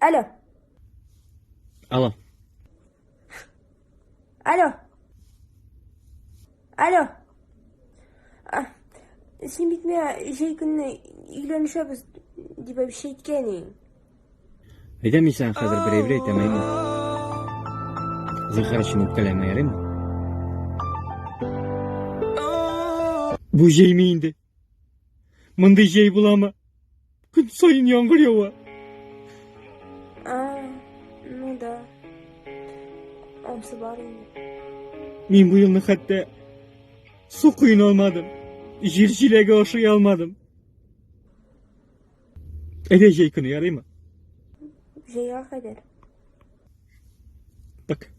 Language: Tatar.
Алло. Алло. Алло. Алло. А, син бит миңа җәй көнне өйләнешәбез дип әйтеп әйткән идең. Әйдә мин сиңа хәзер бер әйбер әйтәм, әйме? Зинһар өчен үпкәләмә, ярыймы? Бу җәйме инде? Мондый җәй буламы? Көн саен яңгыр ява. А, ну да. Ансы бар инде. Мин бу елны хәтта су коена алмадым. Җир җиләге ашый алмадым. Әйдә җәй көне ярыймы? Җәйгә кадәр. Так.